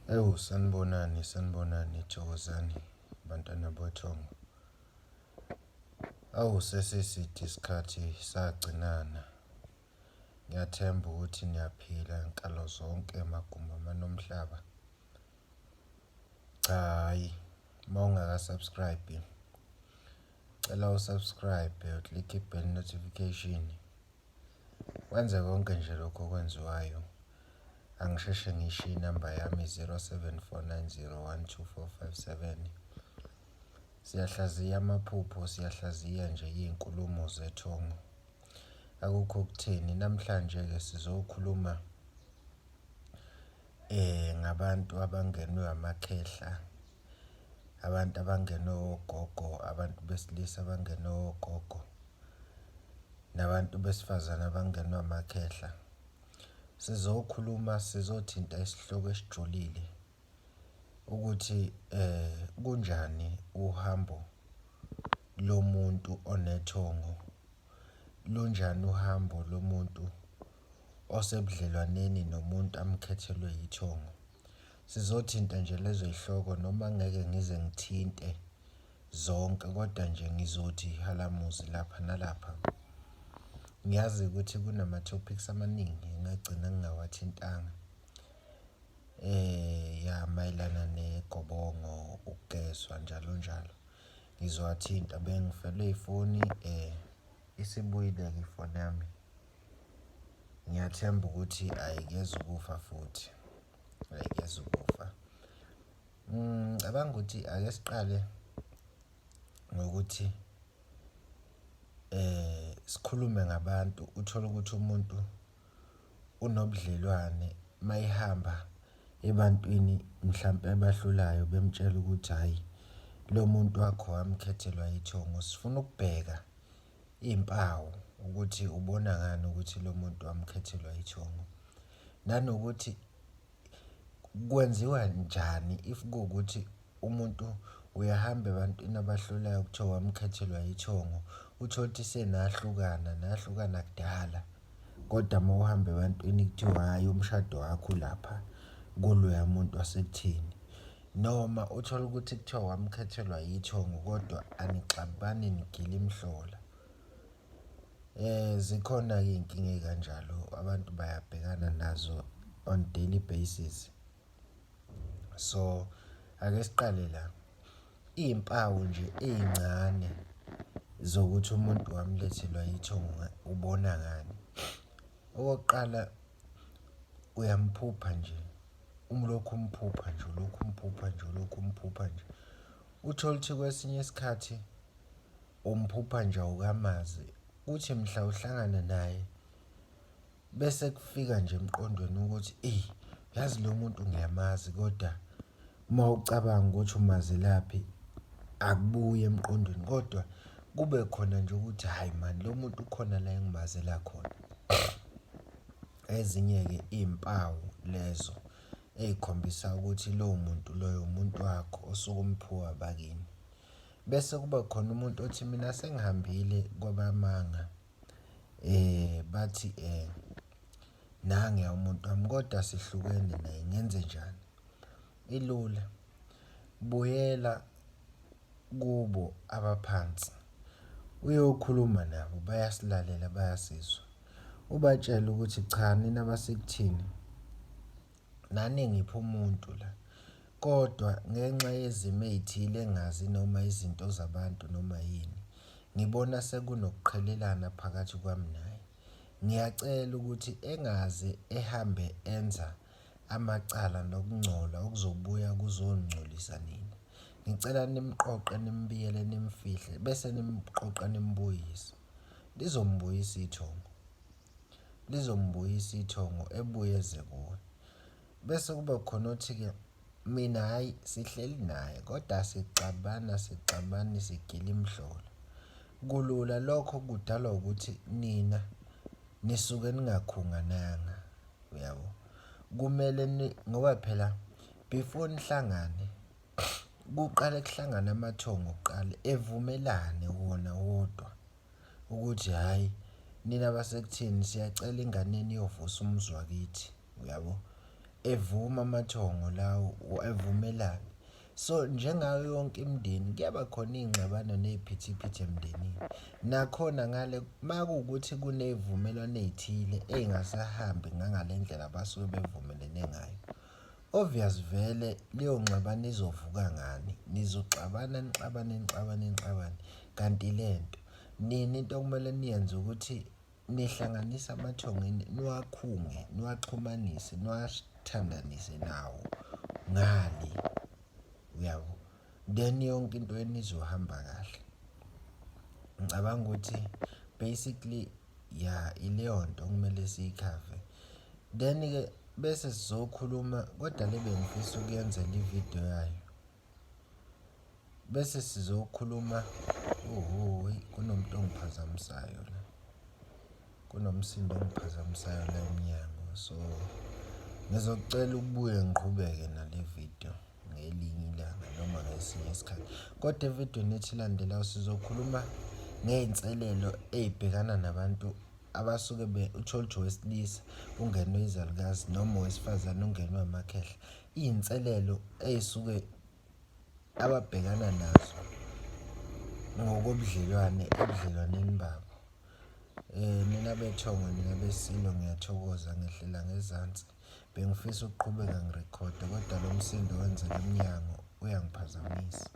Ewu sanibonani, sanibonani, thokozani bantwana bothongo. Awu sesiside isikhathi sagcinana. Ngiyathemba ukuthi niyaphila nkalo zonke magumbi amane omhlaba. Cha hhayi, uma ungaka-subscribe, cela u-subscribe, u-click i-bell notification. Wenze konke nje lokhu okwenziwayo. Angisheshe ngishiye inamba yami 0749012457. Siyahlaziya amaphupho, siyahlaziya nje iy'nkulumo zethongo. Akukho okutheni. Namhlanje-ke sizokhuluma ngabantu abangenwe amakhehla, abantu abangenwe ogogo, abantu besilisa abangenwe ogogo, nabantu besifazane abangenwe amakhehla. Sizokhuluma, sizothinta isihloko esijulile ukuthi kunjani uhambo lomuntu onethongo, lunjani uhambo lomuntu osebudlelwaneni nomuntu amkhethelwe yithongo. Sizothinta nje lezo zihloko noma ngeke ngize ngithinte zonke kodwa nje ngizothi halamuzi lapha nalapha. Ngiyazi ukuthi kunama-topics amaningi engagcina ngingawathintanga ya mayelana negobongo, ukugezwa njalo njalo. Ngizowathinta bengifelwe ifoni isibuyile-ke ifoni yami. Ngiyathemba ukuthi ayikezukufa futhi, ayikezukufa. Ngicabanga ukuthi ake siqale ngokuthi sikhulume ngabantu, uthole ukuthi umuntu unobudlelwane mayehamba ebantwini mhlampe abahlulayo bemtshela ukuthi hhayi lo muntu wakho wamkhethelwa ithongo. Sifuna ukubheka iy'mpawu ukuthi ubona ngani ukuthi lo muntu wamkhethelwa ithongo, nanokuthi kwenziwa njani if kuwukuthi umuntu uyahamba ebantwini abahlolayo kuthiwa wamkhethelwa ithongo, uthole ukuthi senahlukana, nahlukana kudala kodwa uma uhamba ebantwini kuthiwa hhayi umshado wakho ulapha kuloya muntu wasekutheni. Noma uthole ukuthi kuthiwa wamkhethelwa yithongo kodwa anixabani nigila imihlola. Zikhona-ke iy'nkinga ey'kanjalo abantu bayabhekana nazo on daily basis. So, ake siqale la, iy'mpawu nje ey'ncane zokuthi umuntu wamlethelwa ithongo ubona ngani? Okokuqala, uyamphupha nje, umlokhu umphupha nje, ulokhu umphupha nje, ulokhu umphupha nje. Uthole ukuthi kwesinye isikhathi umphupha nje awukamazi, kuthi mhla uhlangana naye bese kufika nje emqondweni ukuthi eyi yazi lo muntu ngiyamazi kodwa uma ucabanga ukuthi umazelaphi akubuyi emqondweni kodwa kube khona nje ukuthi hhayi mani lo muntu ukhona la engimazela khona. Ezinye-ke iy'mpawu lezo ey'khombisa ukuthi lowo muntu loyo umuntu wakho osuke umphiwe abakini. Bese kuba khona umuntu othi mina sengihambile kwabamanga bathi nangiya umuntu wami kodwa sihlukene naye ngenzenjani? Ilula, buyela kubo abaphansi uyokhuluma nabo bayasilalela bayasizwa. Ubatshele ukuthi cha nina basekuthini nani ngipha umuntu la kodwa ngenxa yezimo ey'thile engingazi noma izinto zabantu noma yini, ngibona sekunokuqhelelana phakathi kwami naye. Ngiyacela ukuthi engaze ehambe enza amacala nokungcola okuzobuya kuzongcolisa nina. Ngicela nimqoqe nimbiyele nimfihle bese nimqoqa nimbuyise. Lizombuyisa ithongo. Lizombuyisa ithongo ebuye eze kuwe. Bese kuba khona othi-ke mina hhayi sihleli naye kodwa sixabana sixabani sigila imihlola. Kulula lokho kudalwa ukuthi nina nisuke ningakhungananga uyabo. Kumele ngoba phela before nihlangane kuqale kuhlangane amathongo kuqala evumelane wona wodwa ukuthi hhayi nina basekuthini siyacela ingane yenu iyovusa umuzi wakithi uyabo. Evuma amathongo lawo evumelane. So njengayo yonke imindeni kuyaba khona iy'ngxabano ney'phithiphithi emndenini. Nakhona ngale uma kuwukuthi kuney'vumelwano ey'thile ey'ngasahambi ngangale ndlela abasuke bevumelene ngayo, obvious vele leyo ngxabano izovuka ngani, nizoxabana nixabane nixabane nixabane. Kanti le nto nina into okumele niyenze ukuthi nihlanganise amathongo niwakhunge, niwaxhumanise, niwathandanise nawo ngale, uyabo? Then yonke into yenu izohamba kahle. Ngicabanga ukuthi basically ya ileyo nto okumele siyikhave. Then-ke bese sizokhuluma kodwa le bengifisa ukuyenzela ividiyo yayo. Bese sizokhuluma oho eyi kunomuntu ongiphazamisayo la. Kunomsindo ongiphazamisayo la emnyango so ngizocela ukubuye ngiqhubeke nale video ngelinye ilanga noma ngesinye isikhathi. Kodwa evidweni ethi ilandelayo sizokhuluma ngey'nselelo ey'bhekana nabantu abasuke uthole ukuthi owesilisa ungenwe izalukazi noma owesifazane ungenwe amakhehla. Iy'nselelo ey'suke ababhekana nazo ngokobudlelwane ebudlelwaneni babo. Nina bethongo nina beSilo ngiyathokoza ngehlela ngezansi. Bengifisa ukuqhubeka ngirikhode kodwa lo msindo owenzeka emnyango uyangiphazamisa.